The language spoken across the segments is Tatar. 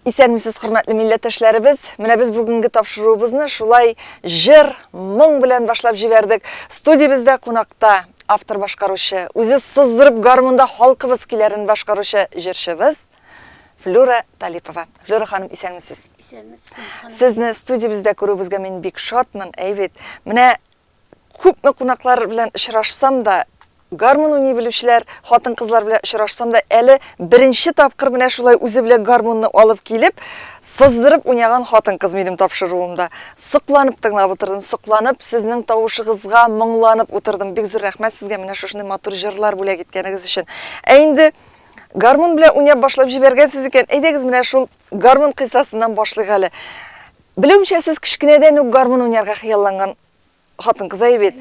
Исәнмесез, хөрмәтле милләттәшләребез! Менә без бүгенге тапшыруыбызны шулай җыр, моң белән башлап җибәрдек. Студиябездә кунакта автор-башкаручы, үзе сыздырып гармунда халкыбыз көйләрен башкаручы җырчыбыз Флюра Талипова. Флюра ханым, исәнмесез! Исәнмесез, Энҗе ханым. Сезне студиябездә күрүебезгә мин бик шатмын, әй бит. Менә Күпме кунаклар белән очрашсам да, гармун уйный белүчеләр, хатын-кызлар белән очрашсам да, әле беренче тапкыр менә шулай үзе белән гармунны алып килеп, сыздырып уйнаган хатын-кыз минем тапшыруымда. Сокланып тыңлап утырдым, сокланып, сезнең тавышыгызга моңланып утырдым. Бик зур рәхмәт сезгә менә шушындый матур җырлар бүләк иткәнегез өчен. Ә инде гармун белән уйнап башлап җибәргәнсез икән, әйдәгез менә шул гармун кыйссасыннан башлыйк әле. Белүемчә, сез кечкенәдән үк гармун уйнарга хыялланган хатын-кыз, әйе бит?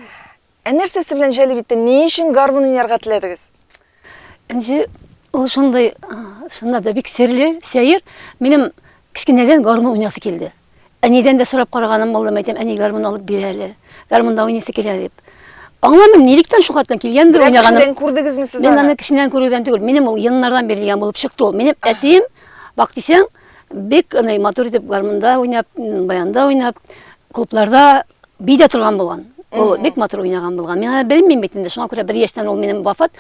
Ә нәрсәсе белән җәлеп итте? Ни өчен гармун уйнарга теләдегез? Энҗе, ул шундый, чынлап да бик серле, сәер. Минем кечкенәдән гармун уйнасы килде. Әнидән дә сорап караганым булды, әйтәм, әни, гармун алып бир әле. Гармунда уйныйсы килә дип. Аңламыйм, нилектән шул хәтле килгәндер Берәр уйнаганым. кешедән күрдегезме сез Мин аны? аны кешедән күрүдән түгел, минем ул геннардан бирелгән булып чыкты ул. Минем әтием, бак дисәң, Бик аны матур итеп гармунда уйнап, баянда уйнап, клубларда бий дә торган булган. Ул бик матур уйнаган булган. Мин аны белмим бит инде, шуңа күрә бер яшьтән ул минем вафат.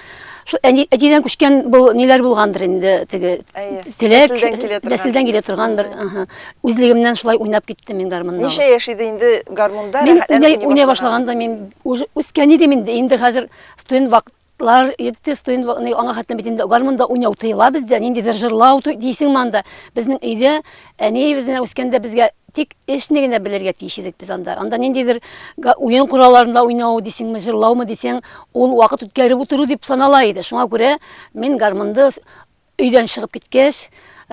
Шул әни әтидән күчкән бу ниләр булгандыр инде теге теләк, нәселдән килә торган бер үзлегемнән шулай уйнап киттем мин гармунда. Ничә яшь иде инде гармунда рәхәтләнеп уйный башлаганда мин уже үскән идем инде. Инде хәзер студент вакыт Лар итте, студент аңа хәтле бит инде гармунда уйнау тыела бездә, ниндидер җырлау дисеңме анда. Безнең өйдә әниебез генә үскәндә безгә тик эшне генә белергә тиеш идек без анда. Анда ниндидер уен коралларында уйнау дисеңме, җырлаумы дисең, ул вакыт үткәреп утыру дип санала иде. Шуңа күрә мин гармунда Өйдән чыгып киткәч,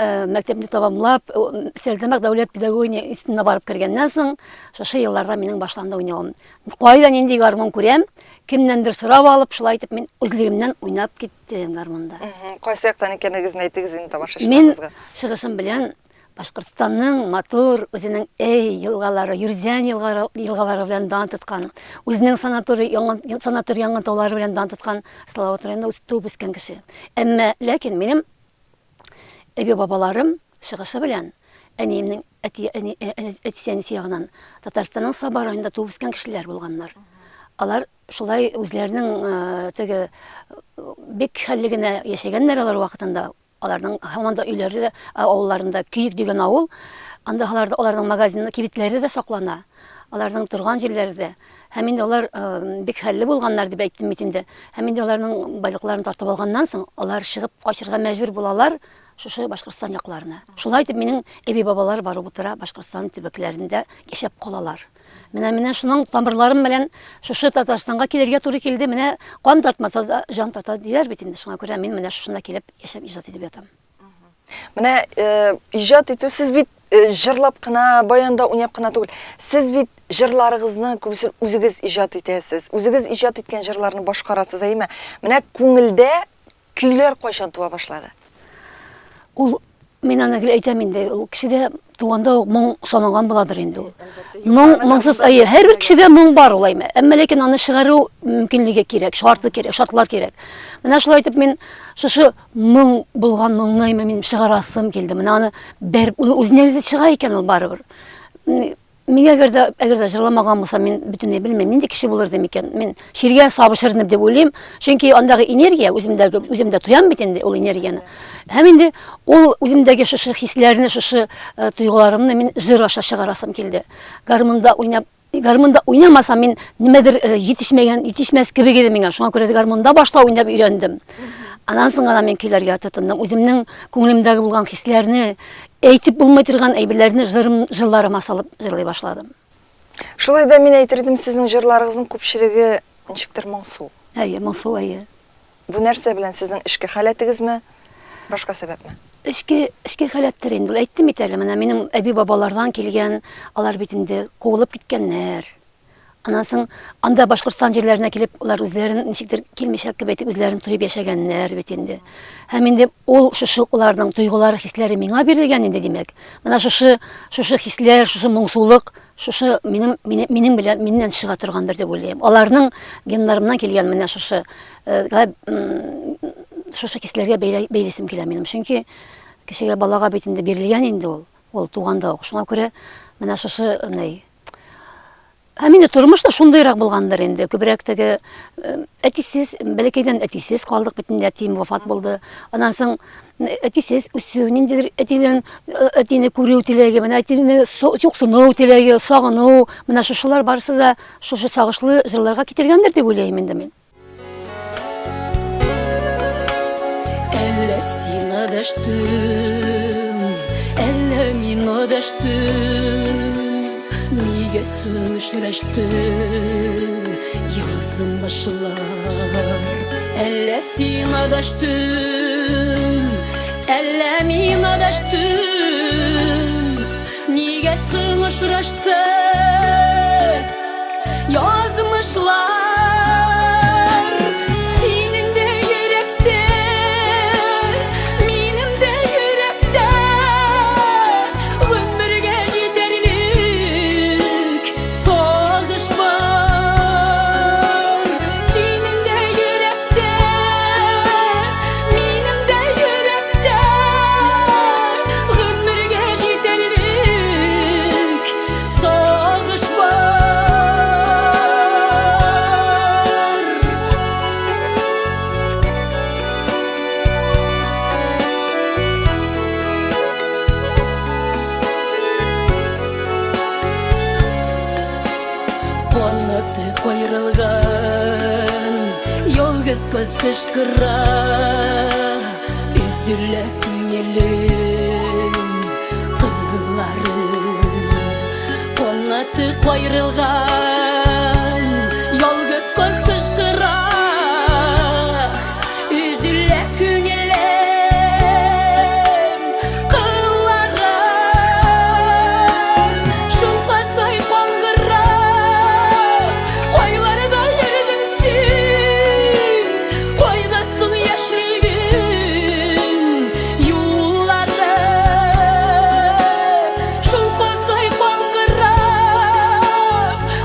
мәктәпне тәмамлап, Стәрлетамак дәүләт педагогия институтына барып кергәннән соң, шушы елларда минем башланды уйнавым. Кайда нинди гармун күрәм, кемнәндер сорап алып, шулай итеп мин үзлегемнән уйнап киттем гармунда. Кайсы яктан икәнегезне әйтегез инде тамашачыларыбызга. Мин чыгышым белән Башкортстанның матур үзенең Эй елгалары, Юрзән елгалары белән дан тоткан, үзенең санаторий янгын, санаторий янгын таулары белән дан тоткан Салават районында үс, туып үскән кеше. Әмма ләкин минем әби бабаларым чыгышы белән әниемнең әти, әни, әтисе әнисе ягыннан Татарстанның Саба районында туып үскән кешеләр булганнар. Алар шулай үзләренең теге бик хәлле генә яшәгәннәр алар вакытында. Аларның һаман да өйләре дә, авылларында Көек дигән авыл, анда аларда аларның магазины, кибетләре дә саклана. Аларның торган җирләре дә. Һәм инде алар бик хәлле булганнар дип әйттем бит инде. Һәм инде аларның байлыкларын тартып алганнан соң, алар чыгып качырга мәҗбүр булалар шушы Башкортстан якларына. Шулай итеп минем әби-бабалар барып утыра Башкортстан төбәкләрендә яшәп калалар. Менә менә шуның тамырларым белән шушы Татарстанга килергә туры килде. Менә кан тартмаса да җан тарта диләр бит инде. Шуңа күрә мин менә шушында килеп яшәп иҗат итеп ятам. Менә э, иҗат итү сез бит э, җырлап кына, баянда уйнап кына түгел. Сез бит җырларыгызны күбесен үзегез иҗат итәсез. Үзегез иҗат иткән җырларны башкарасыз, әйеме? Менә күңелдә Көйләр кайчан туа башлады? Ул, мин аны гел әйтәм инде, ул кешедә туганда ук моң салынган буладыр инде ул. Моң, моңсыз, әйе, һәрбер кешедә моң бар ул әйме. Әмма ләкин аны чыгару мөмкинлеге кирәк, шарты кирәк, шартлар кирәк. Менә шулай итеп мин шушы моң булган моңны әйме мин чыгарасым килде. Менә аны бер ул үзенә үзе чыга икән ул барыбер. Мин әгәр дә, әгәр дә җырламаган булсам, мин бөтенләй белмим, нинди кеше булыр идем икән. Мин чиргә сабышыр идем дип уйлыйм. Чөнки андагы энергия, үземдәге, үземдә тоям бит инде ул энергияне. Һәм инде ул үземдәге шушы хисләрне, шушы э, тойгыларымны мин җыр аша чыгарасым килде. Гармунда уйнап, гармунда уйнамасам, мин нимәдер э, җитешмәгән, җитешмәс кебек иде миңа. Шуңа күрә гармунда башта уйнап өйрәндем. Аннан соң гына мин көйләргә тотындым. Үземнең күңелемдәге булган хисләрне, Әйтеп булмый торган әйберләрне җырым, җырларыма салып җырлый башладым. Шулай да мин әйтер идем, сезнең җырларыгызның күпчелеге ничектер моңсу. Әйе, моңсу, әйе. Бу нәрсә белән, сезнең эчке халәтегезме, башка сәбәпме? Эчке, эчке халәттер инде ул. Әйттем бит әле, менә минем әби-бабалардан килгән, алар бит инде куылып киткәннәр. Аннан соң анда Башкортстан җирләренә килеп, алар үзләрен ничектер килмешәк кебек итеп үзләрен тоеп яшәгәннәр бит инде. Һәм инде ул шушы аларның тойгылары, хисләре миңа бирелгән инде, димәк. Менә шушы шушы хисләр, шушы моңсулык, шушы минем минем белән миннән чыга торгандыр дип уйлыйм. Аларның геннарымнан килгән менә шушы э, шушы хисләргә бәйлисем килә минем. Чөнки Кешегә, балага бит инде бирелгән инде ул, ул туганда ук. Шуңа күрә менә шушы ни Һәм инде тормыш та шундыйрак булгандыр инде. Күбрәк теге э, әтисез, бәләкәйдән әтисез калдык бит инде, әтием вафат булды. Аннан соң әтисез үсү, ниндидер әтидән э, әтине күрү теләге, менә әтине юксыну теләге, сагыну, менә шушылар барысы да шушы сагышлы җырларга китергәндер дип уйлыйм инде мин. Әллә сиңа дәштем, әллә миңа дәштем, нигә сүнешрәште язмышлар? Әллә сиңа дәштем, әллә миңа дәштем, нигә соң очрашты язмышлар? Синең дә йөрәктә, минем дә йөрәктә гомергә җитәрлек сагыш бар. Синең дә йөрәктә, минем дә йөрәктә Гомергә җитәрлек сагыш бар. Канаты каерылган ялгыз кыз кычкыра, өзелә күңелем кыллары. Канаты каерылган ялгыз кыз кычкыра, өзелә күңелем кыллары. Шул кыздай каңгыра, кайларда йөрдең син? Кайда соң яшьлегең юллары? Шул кыздай каңгыра,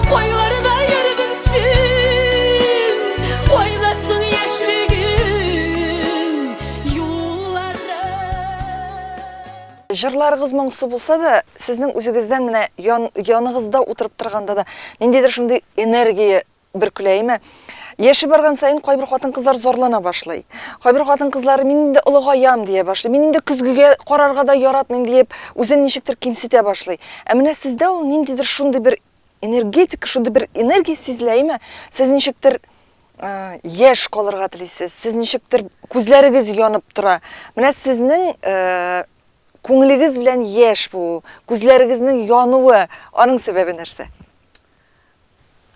кайларда йөрдең син? Кайда соң яшьлегең юллары? Җырларыгыз моңсу булса да, сезнең үзегездән менә ян, яныгызда утырып торганда да ниндидер шундый энергия бөркелә, әйме? Яше барган саен кайбер хатын-кызлар зарлана башлый. Кайбер хатын-кызлар мин инде олыгаям дия башлый. Мин инде көзгегә карарга да яратмыйм диеп, үзен ничектер кимсетә башлый. Ә менә сездә ул ниндидер шундый бер энергетика, шундый бер энергия сизелә, әйме? Сез ничектер э, яшь калырга телисез, сез ничектер күзләрегез янып тора. Менә сезнең э, күңелегез белән яшь булу, күзләрегезнең януы, аның сәбәбе нәрсә?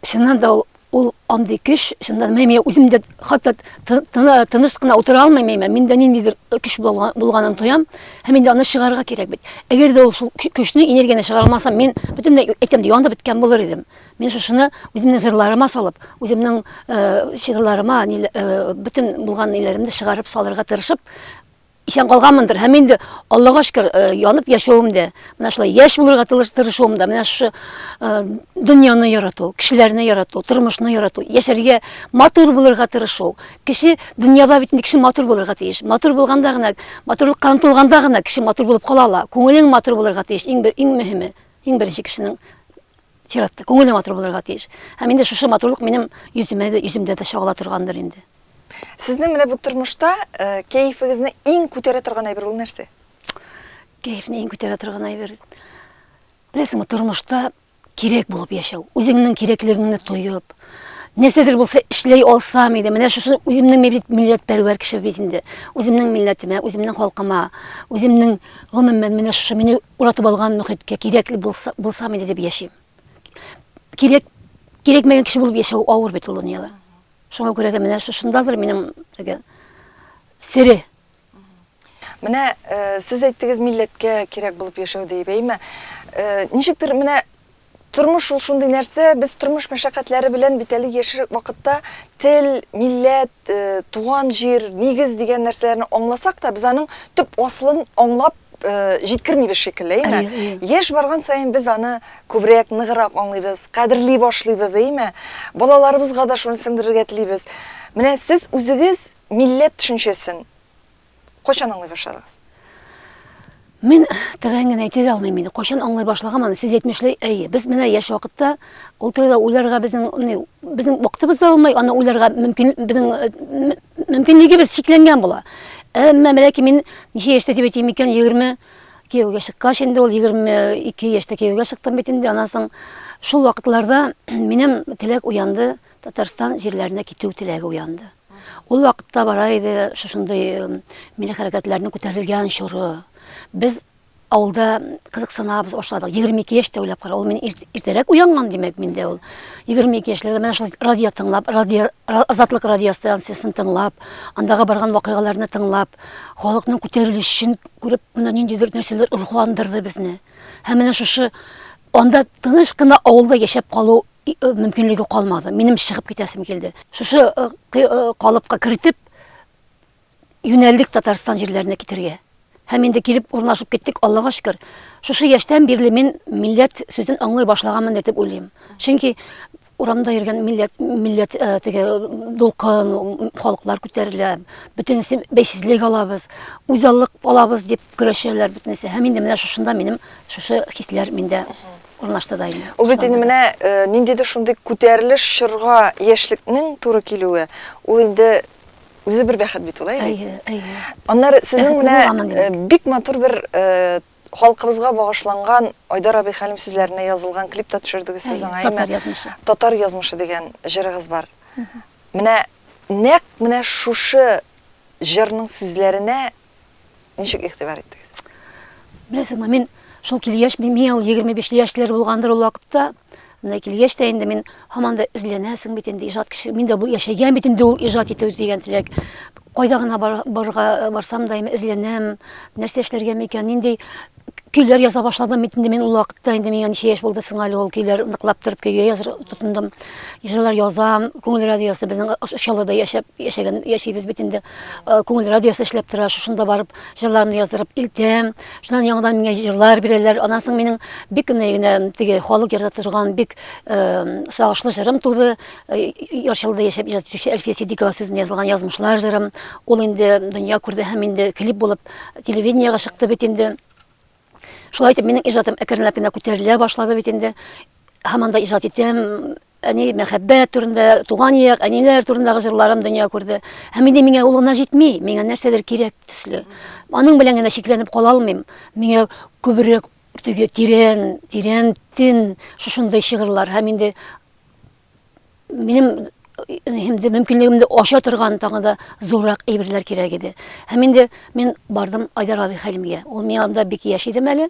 Чыннан да ул, ул андый көч, чыннан да мин үзем дә хәтта тыныч кына утыра алмыйм, мин миндә ниндидер көч булганын тоям, һәм инде аны чыгарырга кирәк бит. Әгәр дә ул шул көчне, энергияне чыгара алмасам, мин бөтенләй әйтәм дә янып беткән булыр идем. Мин шушыны үземнең җырларыма салып, үземнең э, шигырьләрemә, э, бөтен булган ниләремне чыгарып салырга тырышып, исән калганмындыр. Һәм инде Аллага шөкер, э, янып яшәвем дә, менә шулай яшь булырга тырышуым да, менә шушы э, дөньяны ярату, кешеләрне ярату, тормышны ярату, яшәргә, матур булырга тырышу. Кеше дөньяда бит инде кеше матур булырга тиеш. Матур булганда гына, матурлыкка омтылганда гына кеше матур булып кала ала. Күңелең матур булырга тиеш, иң бер, иң мөһиме, иң беренче кешенең чиратта күңеле матур булырга тиеш. Һәм инде шушы матурлык минем йөземә дә, йөземдә дә чагыла торгандыр инде. Сезнең менә бу тормышта э, кәефегезне иң күтәрә торган әйбер ул нәрсә? Кәефне иң күтәрә торган әйбер. Беләсеңме, тормышта кирәк булып яшәү, үзеңнең кирәклегеңне тоеп, нәрсәдер булса эшләй алсам иде. Менә шушы үземнең мин бит милләтпәрвәр кеше бит инде. Үземнең милләтемә, үземнең халкыма, үземнең гомумән менә шушы мине уратып алган мөхиткә кирәкле булса, булсам иде дип яшим. Кирәк кирәкмәгән кеше булып яшәү авыр бит ул дөньяда. Шуңа күрә дә менә шушындадыр минем теге сере. Менә э, сез әйттегез милләткә кирәк булып яшәү диеп, әйме? Э, ничектер менә тормыш ул шундый нәрсә, без тормыш мәшәкатьләре белән бит әле яшь вакытта тел, милләт, э, туган җир, нигез дигән нәрсәләрне аңласак та, без аның төп асылын аңлап Э, җиткермибез шикелле, әйме? Яшь барган саен без аны күбрәк, ныграк аңлыйбыз, кадерли башлыйбыз, әйме? Балаларыбызга да шуны сеңдерергә телибез. Менә сез үзегез милләт төшенчәсен кайчан аңлый башладыгыз? Мин тәгаен генә әйтә дә алмыйм инде. Кайчан аңлый башлаган аны, сез әйтмешли, әйе, без менә яшь вакытта ул турыда уйларга безнең, ни, безнең вакытыбыз да булмый, аны уйларга мөмкин, безнең э, мөмкинлегебез чикләнгән була. Әмма ләкин мин ничә яшьтә дип әйтим икән, 20 кияүгә чыккач инде ул 22 яшьтә кияүгә чыктым бит инде. Аннан соң шул вакытларда минем теләк уянды, Татарстан җирләренә китү теләге уянды. Ул вакытта бара иде шушындый милли хәрәкәтләрнең күтәрелгән чоры. Без авылда кызыксынабыз башладык. 22 яшьтә уйлап кара, ул мин иртәрәк уянган димәк миндә ул. 22 яшьләрдә менә шул радио тыңлап, радио Азатлык радио станциясен тыңлап, андагы барган вакыйгаларны тыңлап, халыкның күтәрелешен күреп, менә ниндидер нәрсәләр рухландырды безне. Һәм менә шушы анда тыныч кына авылда яшәп калу мөмкинлеге калмады. Минем чыгып китәсем килде. Шушы калыпка кертеп, юнәлдек Татарстан җирләренә китергә. Һәм инде килеп урнашып киттек, Аллага шөкер. Шушы яшьтән бирле мин милләт сүзен аңлый башлаганмын дип уйлыйм. Чөнки урамда йөргән милләт, милләт теге дулкын, халыклар күтәрелә, бөтенесе бәйсезлек алабыз, үзаллык алабыз дип көрәшәләр бөтенесе. Һәм инде менә шушында минем шушы хисләр миндә урнашты да инде. Ул бит инде менә э, ниндидер шундый күтәрелеш чорга яшьлекнең туры килүе, ул инде үзе бер бәхет бит ул, әйе бит? Әйе, әйе. Аннары сезнең Бәхетле менә буламын э, димәк. бик матур бер э, халкыбызга багышланган Айдар абый Хәлим сүзләренә язылган клип та төшердегез сез Әйе, аңа, әйеме? Татар язмышы. Татар язмышы дигән җырыгыз бар. Менә нәкъ менә шушы җырның сүзләренә Ничек игътибар иттегез? Беләсеңме, мин шул килгәч, мин миңа ул 25 яшьләр булгандыр ул вакытта. Менә килгәч тә инде мин һаман да эзләнәсең бит инде иҗат кеше. Мин дә бу яшәгән бит инде ул иҗат итү дигән теләк. Кайда гына бар, барга барсам да эзләнәм, нәрсә эшләргә микән, нинди көйләр яза башладым бит инде мин ул вакытта инде миңа ничә яшь булды соң әле ул көйләр ныклап торып көйгә языр тотындым. Җырлар язам, күңел радиосы безнең Чаллыда яшәп яшәгән яшибез бит инде. Э, күңел радиосы эшләп тора, шушында барып җырларымны яздырып илтәм. Шуннан яңадан миңа җырлар бирәләр. Аннан соң минем бик генә генә теге халык ярата торган бик э, сагышлы җырым туды. Э, Яр Чаллыда яшәп иҗат итүче Әлфия Сиддикова сүзенә язылган Язмышлар җырым. Ул инде дөнья күрде һәм инде клип булып телевидениегә чыкты бит инде. Шулай итеп минем иҗатым әкренләп кенә күтәрелә башлады бит инде. Һаман да иҗат итәм. Әни мәхәббәт турында, туган як, әниләр турындагы җырларым дөнья күрде. Һәм инде миңа ул гына җитми, миңа нәрсәдер кирәк төсле. Аның белән генә чикләнеп кала алмыйм. Миңа күбрәк теге тирән, тирән тен шушындый шигырьләр һәм инде минем инде мөмкинлегемне ача торган тагы да зуррак әйберләр кирәк иде. Һәм инде мин бардым Айдар абый Хәлимгә. Ул миңа анда бик яшь идем әле.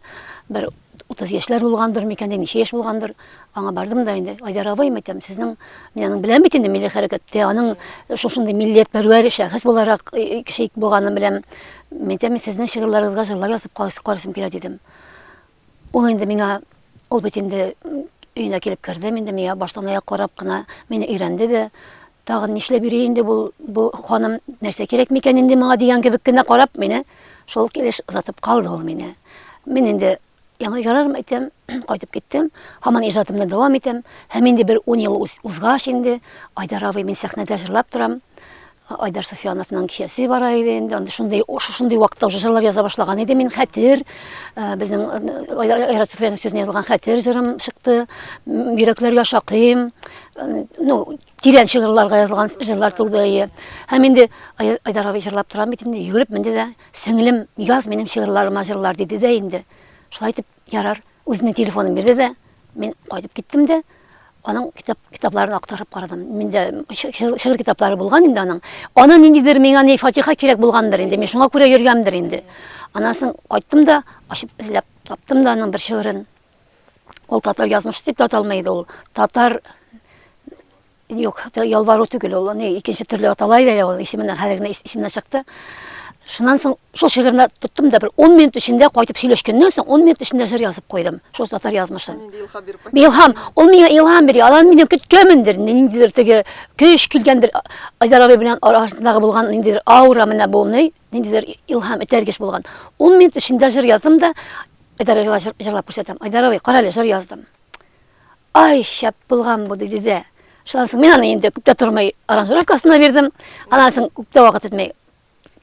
Бер 30 яшьләр булгандыр микән, ничә яшь булгандыр. Аңа бардым да инде, Айдар абый, әйтәм, сезнең, мин аның беләм бит инде милли хәрәкәттә, аның шушындый милләтпәрвәр шәхес буларак кеше булганын беләм. Мин әйтәм, мин сезнең шигырьләрегезгә җырлар язып карыйсым килә, дидем. Ул инде миңа, ул бит инде өенә килеп кердем, инде миңа баштан аяк карап кына мине өйрәнде дә, тагын нишләп йөри инде бу, бу ханым, нәрсә кирәк микән инде моңа дигән кебек кенә карап мине шул килеш озатып калды ул мине. Мин инде яңа ярармы әйтәм, кайтып киттем, һаман иҗатымны дәвам итәм. Һәм инде бер 10 ел узгач инде Айдар абый мин сәхнәдә җырлап торам. Айдар Суфияновның кичәсе бара иде инде. Анда шундый шушындый вакытта уже җырлар яза башлаган иде мин. Хәтер, э, безнең э, Айдар Айрат Суфиянов сүзенә язылган Хәтер җырым чыкты. Йөрәкләргә шакыйм. Э, ну, тирән шигырьләргә язылган җырлар туды. Әйе. Һәм инде Айдар абый җырлап торам бит инде. Йөгереп менде дә, сеңлем, яз минем шигырьләремә җырлар диде дә инде. Шулай итеп, ярар. Үзенең телефонын бирде дә, мин кайтып киттем дә, аның китап, китапларын актарып карадым. Миндә шигырь китаплары булган инде аның. Аны ниндидер миңа ни фатиха кирәк булгандыр инде, мин шуңа күрә йөргәндер инде. Аннан соң кайттым да, ачып эзләп таптым да аның бер шигырен. Ул татар язмышы дип тә аталмый иде ул. Татар Юк, ялвару түгел ул, ни икенче төрле атала иде әле ул, исеменнән хәзер генә исемнән чыкты. Шуннан соң шул шигырьне тоттым да бер 10 минут эчендә кайтып сөйләшкәннән соң 10 минут эчендә җыр язып куйдым. Шул татар язмышын. Илһам биреп Илһам, ул миңа илһам бирә. Алан мине көткәнмендер, ниндидер теге көч килгәндер. Айдар абый белән арасындагы булган ниндидер аура менә бу ни, ниндидер илһам этәргеч булган. 10 минут эчендә җыр яздым да Айдар абыйга җырлап күрсәтәм. Айдар абый, кара әле, җыр яздым. Ай, шәп булган бу, диде дә. Шуннан соң мин аны инде күп тә тормый аранжировкасына бирдем. Аннан соң күп тә вакыт үтмәй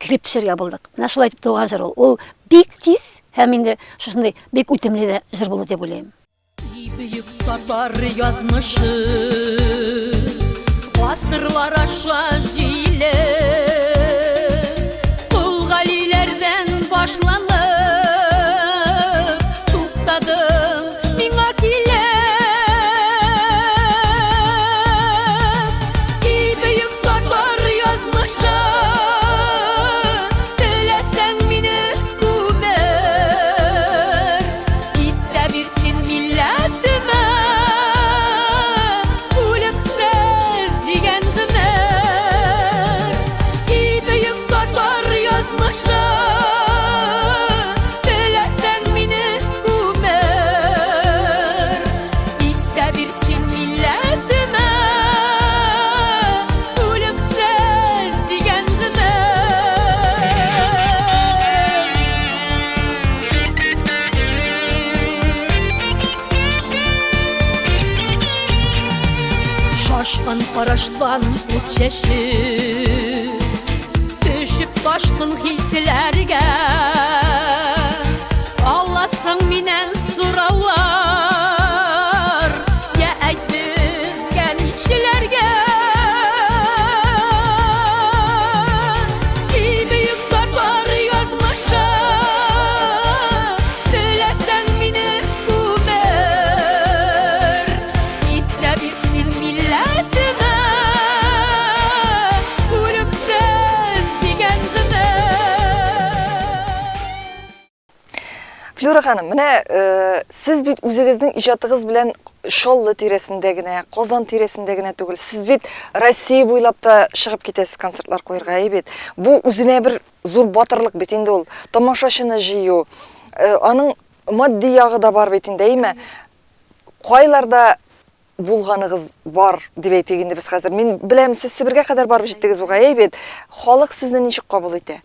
клип төшерергә булдык. Менә шулай итеп туган җыр ул. Ул бик тиз Һәм инде шушындый бик үтемле дә җыр булды дип уйлыйм. И бөек татар язмышы Гасырлар аша җиле Кол Галиләрдән башланып Туктадың миңа килеп И бөек татар язмышы Теләсәң мине күмер Итә бирсен милләтемә Үлемсез дигән гомер И бөек татар язмышы Теләсәң мине күмер Итә бирсен милләтемә Үлемсез дигән гомер. Шашкан караштан ут чәчеп, Төшеп ташкын хисләргә. Аласың миннән сораулар, Я әйт безгә нишләргә? И бөек татар язмышы, Теләсәң мине күмер, Итә бир син милләтемә Үлемсез дигән гомер. Флюра ханым, менә э, сез бит үзегезнең иҗатыгыз белән Чаллы тирәсендә генә, Казан тирәсендә генә түгел. Сез бит Россия буйлап та чыгып китәсез концертлар куярга, әйе бит. Бу үзенә бер зур батырлык бит инде ул. Тамашачыны җыю, э, аның матди ягы да бар бит инде, әйеме? Кайларда булганыгыз бар дип әйтик инде без хәзер. Мин беләм, сез Себергә кадәр барып җиттегез бугай, әйе бит. Халык сезне ничек кабул итә?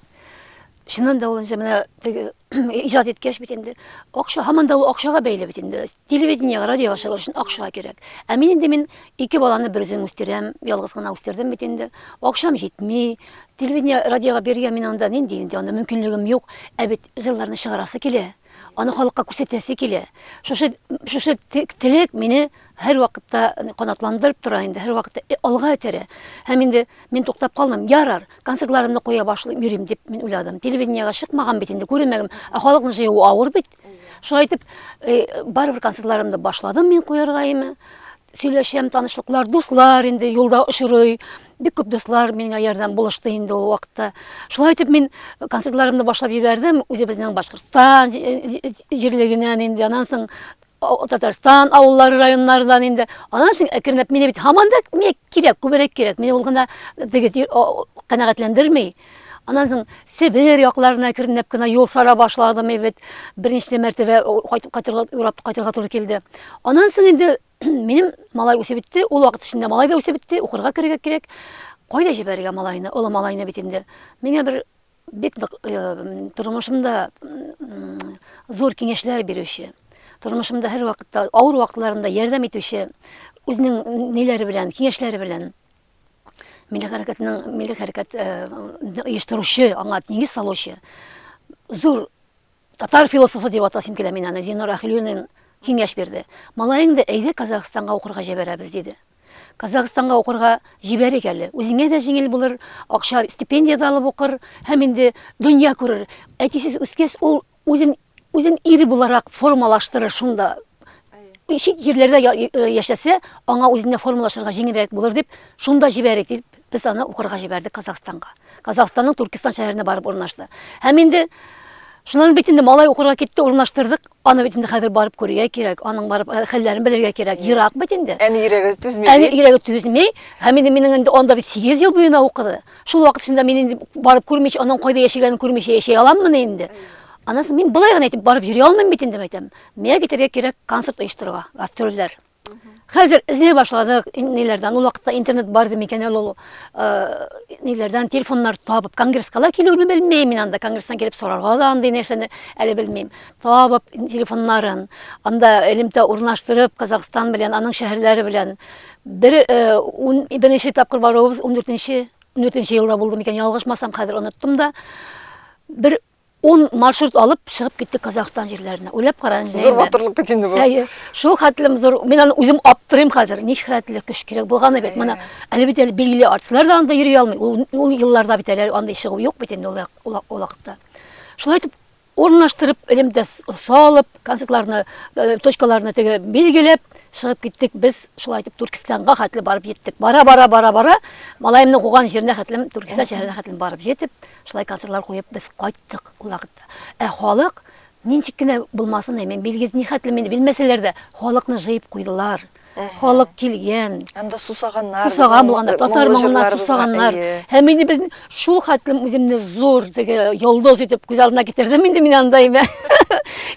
Чыннан да ул инде менә теге иҗат иткәч бит инде акча һаман да ул акчага бәйле бит инде. Телевидениегә, радиога чыгыр өчен акча кирәк. Ә мин инде мин ике баланы бер үзем үстерәм, ялгыз гына үстердем бит инде. Акчам җитми. Телевидение, радиога бирергә мин анда нинди инде анда мөмкинлегем юк. Ә бит җырларны чыгарасы килә. Аны халыкка күрсәтәсе килә. Шушы шушы теләк мине һәрвакытта канатландырып тора инде, һәрвакытта э, алга этәрә. Һәм инде мин туктап калмам. Ярар, концертларымны куя башлыйм, йөрим дип мин уйладым. Телевидениегә чыкмаган бит инде, күренмәгән. Ә халыкны җыю авыр бит. Шулай итеп, э, барыбер концертларымны башладым мин куярга име. Сөйләшәм, танышлыклар, дуслар инде юлда очрый. Бик күп дуслар миңа ярдәм булышты инде ул вакытта. Шулай итеп мин концертларымны башлап җибәрдем. Үзебезнең Башкортстан җирлегеннән инде, аннан соң Татарстан авыллары районнарыннан инде. Аннан соң әкренләп мине бит һаман да миңа кирәк, күбрәк кирәк. Мине ул гына теге канәгатьләндерми. Аннан соң Себер якларына әкренләп кенә юл сара башладым бит. Берничә мәртәбә кайтып кайтырга, урап кайтырга туры килде. Аннан соң инде минем малай үсеп бетте. Ул вакыт эчендә малай да үсеп бетте, укырга керергә кирәк. Кайда җибәрергә малайны, олы малайны бит инде. Миңа бер бик нык э, тормышымда зур киңәшләр бирүче, тормышымда һәрвакытта авыр вакытларымда ярдәм итүче, үзенең ниләре белән, киңәшләре белән милли хәрәкәтнең милли хәрәкәт э, оештыручы, аңа нигез салучы зур татар философы дип атасым килә мин аны, Зиннур Әхлиуллин киңәш бирде. Малаеңды әйдә Казахстанга укырга җибәрәбез, диде. Казахстанга укырга җибәрик әле. Үзеңә дә җиңел булыр, акча стипендия дә алып укыр һәм инде дөнья күрер. Әтисез үскәч, ул үзен үзен ир буларак формалаштырыр шунда. Чит җирләрдә э, яшәсә, аңа үзенә формалашырга җиңелрәк булыр дип, шунда җибәрик дип, без аны укырга җибәрдек Казахстанга. Казахстанның Туркестан шәһәренә барып урнашты. Һәм инде шуннан бит инде малай укырга китте, урнаштырдык. Аны бит инде хәзер барып күрергә кирәк, аның барып э, хәлләрен белергә кирәк. Ерак бит инде. Әни йөрәге түзми. Әни йөрәге түзми. Һәм инде минем инде анда бит 8 ел буена укыды. Шул вакыт эчендә мин инде барып күрмичә, аның кайда яшәгәнен күрмичә яшәй аламмыни инде? Аннан соң мин болай гына итеп барып йөри алмыйм бит инде, әйтәм. Миңа китәргә кирәк концерт оештырырга, гастрольләр. Хәзер эзли башладык ниләрдән. Ул вакытта интернет бар иде микән әле ул э, ниләрдән телефоннар табып, конгресска да килүне белмим мин анда, конгресстан килеп сорарга да андый нәрсәне әле белмим. Табып телефоннарын, анда элемтә урнаштырып Казахстан белән, аның шәһәрләре белән бер э, ун, беренче тапкыр баруыбыз 14 14 елда булды микән, ялгышмасам, хәзер оныттым да. Бер Ун маршрут алып чыгып киттек Казахстан җирләренә. Уйлап кара, Зур батырлык бит инде бу. Әйе. Шул хәтлем зур. Мин аны үзем аптырыйм хәзер. Ни хәтле көч кирәк булган бит. Моны әле бит әле билгеле артистлар да анда йөри алмый. Ул, ул елларда бит әле андый чыгу юк бит инде ул, ул, ул вакытта. Шулай итеп урнаштырып, элемтә салып, концертларны, э, точкаларны теге билгеләп чыгып киттек. Без шулай итеп Туркестанга хәтле барып җиттек. Бара, бара, бара, бара, малаемның куган җиренә хәтлем, Туркестан шәһәренә хәтлем барып җитеп, Шулай концертлар куеп без кайттык ул вакытта. Ә халык ничек кенә булмасын, мин билгесез ни хәтле мине белмәсәләр дә, халыкны җыеп куйдылар. Халык килгән. Анда сусаганнар. Сусаган булганнар, татар моңына сусаганнар. Һәм инде без шул хәтлем үземне зур теге йолдыз итеп күз алдына китердем инде мин анда инде.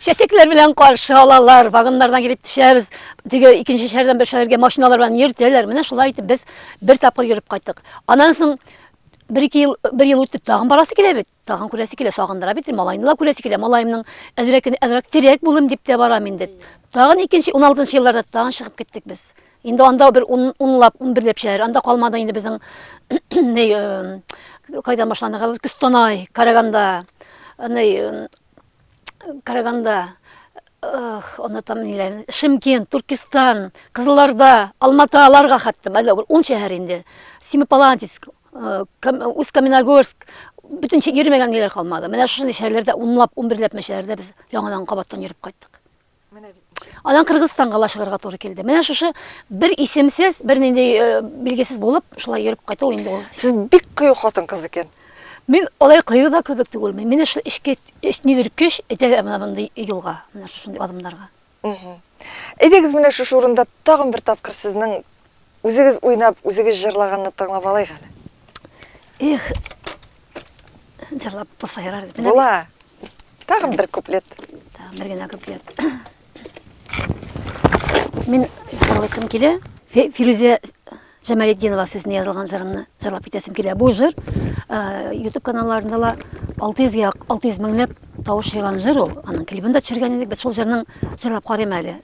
Чәчәкләр белән каршы алалар, вагоннардан килеп төшәбез. Теге икенче шәһәрдән бер шәһәргә машиналар белән йөртәләр. Менә шулай итеп без бер тапкыр йөреп кайттык. Аннан соң Бер-ике ел, бер ел үтте, тагын барасы килә бит. Тагын күрәсе килә, сагындыра бит, малайны да күрәсе килә. Малаемның әзрәк әзрәк терәк булыйм дип тә барам инде. Тагын икенче 16 елларда тагын чыгып киттек без. Инде анда бер ун, унлап, унберләп шәһәр. Анда калмады инде безнең ни, э, кайдан башланды? Костанай, Караганда, ни, э, Караганда, эх, онытам ниләрне, Шымкент, Туркестан, Кызылорда, Алматаларга хәтта, әллә бер ун шәһәр инде. Семипалатинск, э, Усть-Каменогорск, бөтен йөрмәгән ниләр калмады. Менә шушындый шәһәрләрдә унлап, унберләп шәһәрдә без яңадан кабаттан йөреп кайттык. Менә бит. Аннан Кыргызстанга ла чыгарга туры килде. Менә шушы бер исемсез, бернинди э, билгесез булып, шулай йөреп кайту инде ул. Сез бик кыю хатын-кыз икән. Мин алай кыю да кебек түгелмен. Мине шул эчке эч нидер көч этәрә менә мондый юлга, менә шушындый адымнарга. Әйдәгез менә шушы урында тагын бер тапкыр сезнең үзегез уйнап, үзегез җырлаганны тыңлап алыйк әле. Эх, җырлап булса ярар. Була. Тагын бер куплет. Тагын бер генә куплет. Мин җырлыйсым килә. Фирүзә Җамалетдинова сүзенә язылган җырымны җырлап китәсем килә. Бу җыр YouTube каналларында ла 600 гә 600 меңләп тавыш җыйган җыр ул. Аның клибын да төшергән идек. Без шул җырның җырлап карыйм әле.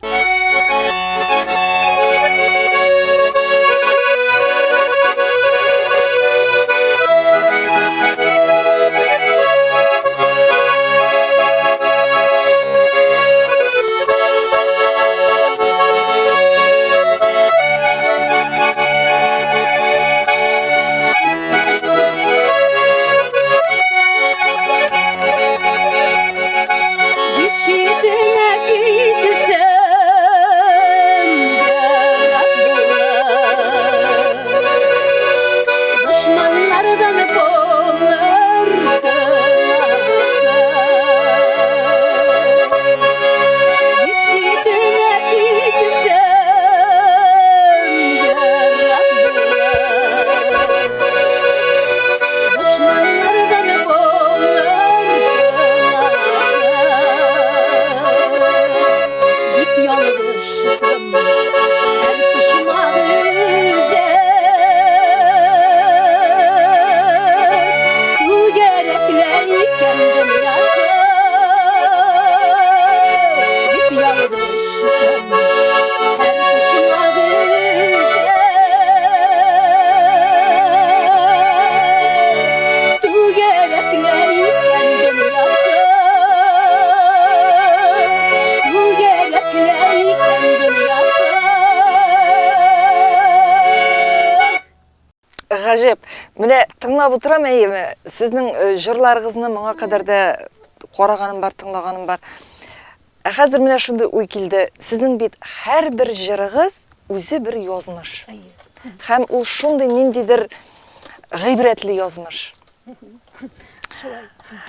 Гаҗәп. Менә тыңлап утырам, әйеме, сезнең э, җырларыгызны моңа кадәр дә караганым бар, тыңлаганым бар. Ә хәзер менә шундый уй килде. Сезнең бит һәрбер җырыгыз үзе бер язмыш. Һәм ул шундый ниндидер гыйбрәтле язмыш.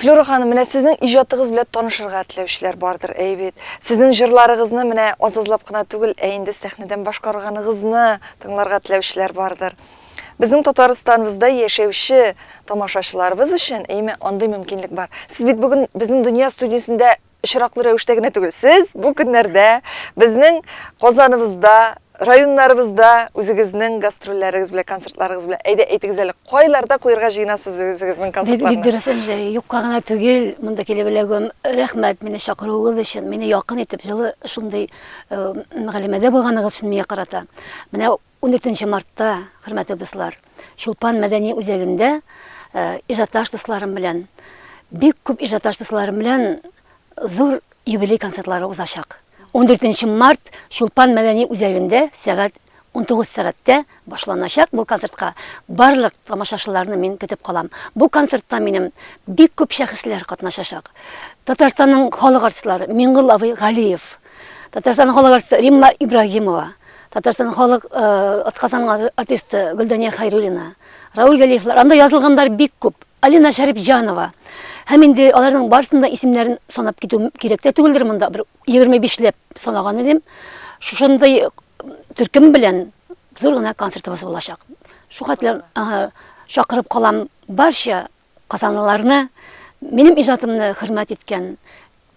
Флюра ханым, менә сезнең иҗатыгыз белән танышырга теләүчеләр бардыр, әй бит. Сезнең җырларыгызны менә аз-азлап кына түгел, ә инде сәхнәдән башкарганыгызны тыңларга теләүчеләр бардыр. Безнең Татарстаныбызда яшәүче тамашачыларыбыз өчен, әйме, андый мөмкинлек бар. Сез бит бүген безнең Дөнья студиясендә очраклы рәвештә генә түгел. Сез бу көннәрдә безнең Казаныбызда, районнарыбызда үзегезнең гастрольләрегез белән, концертларыгыз белән. Әйдә, әйтегез әле, кайларда куярга җыенасыз үзегезнең концертларны? Бик дөрес, Энҗе, юкка гына түгел, монда килеп эләгүем. Рәхмәт мине чакыруыгыз өчен, мине якын итеп, җылы шундый мөгаллимәдә булганыгыз өчен миңа карата. Менә 14 мартта, хөрмәтле дуслар, Чулпан мәдәни үзәгендә иҗатташ дусларым белән Бик күп иҗатташ дусларым белән зур юбилей концертлары узачак. 14 март Чулпан мәдәни үзәгендә сәгать 19 сәгатьтә башланачак бу концертка барлык тамашачыларны мин көтеп калам. Бу концертта минем бик күп шәхесләр катнашачак. Татарстанның халык артистлары Миңгол абый Галиев, Татарстанның халык артисты Римма Ибрагимова, Татарстанның халык э, атказанган артисты Гөлдания Хәйруллина, Рауль Галиевлар. Анда язылганнар бик күп. Алина Шәрипҗанова. Һәм инде аларның барысының да исемнәрен санап китү кирәк тә түгелдер монда. Бер 25 ләп санаган идем. Шушындый төркем белән зур гына концертыбыз булачак. Шул хәтле чакырып калам барча казанлыларны, минем иҗатымны хөрмәт иткән,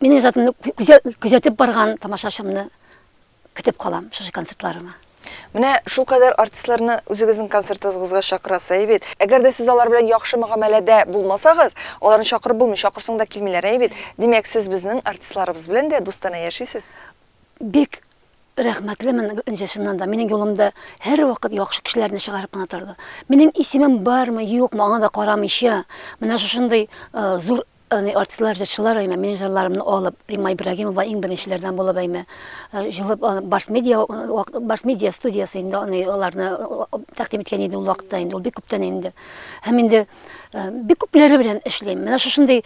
минем иҗатымны күзәтеп барган тамашачымны көтеп калам шушы концертларыма. Менә шулкадәр артистларны үзегезнең концертыгызга чакырасы, әйе бит? Әгәр дә сез алар белән яхшы мөгамәләдә булмасагыз, аларны чакырып булмый, чакырсаң да килмиләр, әйе бит? Димәк, сез безнең артистларыбыз белән дә дустанә яшисез? Бик рәхмәтлемен, Энҗе, чыннан да, минем юлымда һәрвакыт яхшы кешеләрне чыгарып кына торды. Минем исемем бармы, юкмы, аңа да карамыйча, менә шушындый зур артистлар, җырчылар әйме, минем җырларымны алып, Римма Ибрагимова иң беренчеләрдән булып әйме, җылып Барс Медиа, Барс Медиа студиясе инде аны аларны тәкъдим иткән иде ул вакытта инде, ул бик күптән инде. Һәм инде бик күпләре белән эшлим. Менә шушындый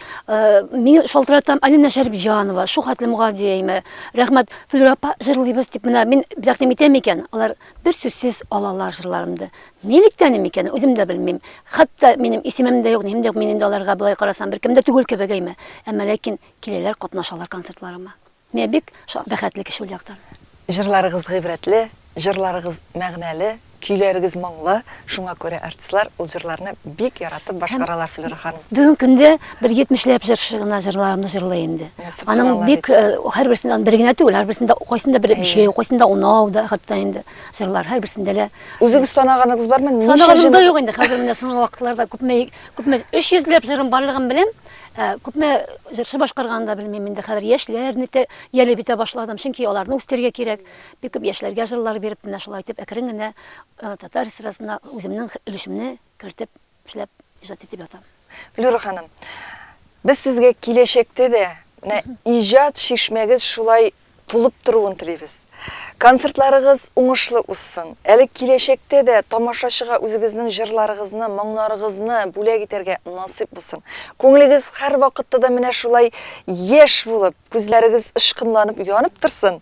мин шалтыратам Алина Шәрипҗанова, шул хәтле гади әйме, рәхмәт, Флюра апа, җырлыйбыз дип менә мин тәкъдим итәм икән, алар бер сүзсез алалар җырларымды. Нилектән микән, үзем дә белмим. Хәтта минем исемем дә юк, нием дә юк, мин инде аларга болай карасам беркем дә түгел кебек әйме. Әмма ләкин киләләр, катнашалар концертларыма. Мин бик бәхетле кеше ул яктан. Җырларыгыз гыйбрәтле, җырларыгыз мәгънәле, көйләрегез моңлы, шуңа күрә артистлар ул җырларны бик яратып башкаралар, Флюра ханым. Бүгенге көндә бер 70 ләп җырчы гына җырларымны җырлый инде. Аның бик һәрберсендә бер генә түгел, һәрберсендә кайсында бер бишәү, кайсында унау да хәтта инде җырлар һәрберсендә лә. Үзегез санаганыгыз бармы? Ничә Санаганым да юк инде. Хәзер менә соңгы вакытларда күпме, күпме 300 ләп җырым барлыгын беләм. Ә, күпме җырчы башкарганын да белмим инде. Хәзер яшьләрне дә җәлеп итә башладым, чөнки аларны үстерергә кирәк. Бик күп яшьләргә җырлар биреп, менә шулай итеп әкрен генә э, татар эстрадасына үземнең өлешемне кертеп эшләп, иҗат итеп ятам. Флюра ханым, без сезгә киләчәктә дә менә иҗат чишмәгез шулай тулып торуын телибез. Концертларыгыз уңышлы узсын. Әле киләчәктә дә тамашачыга үзегезнең җырларыгызны, моңнарыгызны бүләк итәргә насыйп булсын. Күңелегез һәрвакытта да менә шулай яшь булып, күзләрегез очкынланып янып торсын.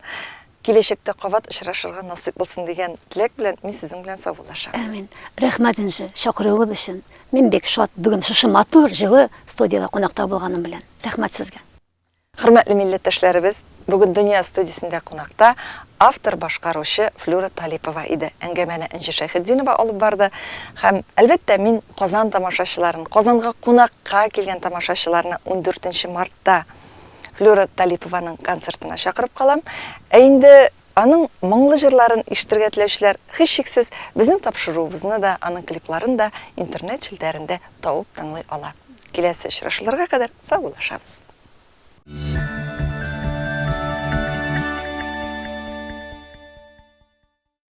Киләчәктә кабат очрашырга насыйп булсын дигән теләк белән мин сезнең белән саубуллашам. Әмин. Рәхмәт, Энҗе, чакыруыгыз өчен. Мин бик шат бүген шушы матур, җылы студиядә кунакта булганым белән. Рәхмәт сезгә. Хөрмәтле милләттәшләребез, бүген Дөнья студиясендә кунакта автор-башкаручы Флюра Талипова иде. Әңгәмәне Энҗе Шәйхетдинова алып барды. Һәм, әлбәттә, мин Казан тамашачыларын, Казанга кунакка килгән тамашачыларны ундүртенче мартта Флюра Талипованың концертына чакырып калам. Ә инде аның моңлы җырларын ишетергә теләүчеләр, һичшиксез, безнең тапшыруыбызны да, аның клипларын да интернет челтәрендә табып тыңлый ала. Киләсе очрашуларга кадәр саубуллашабыз.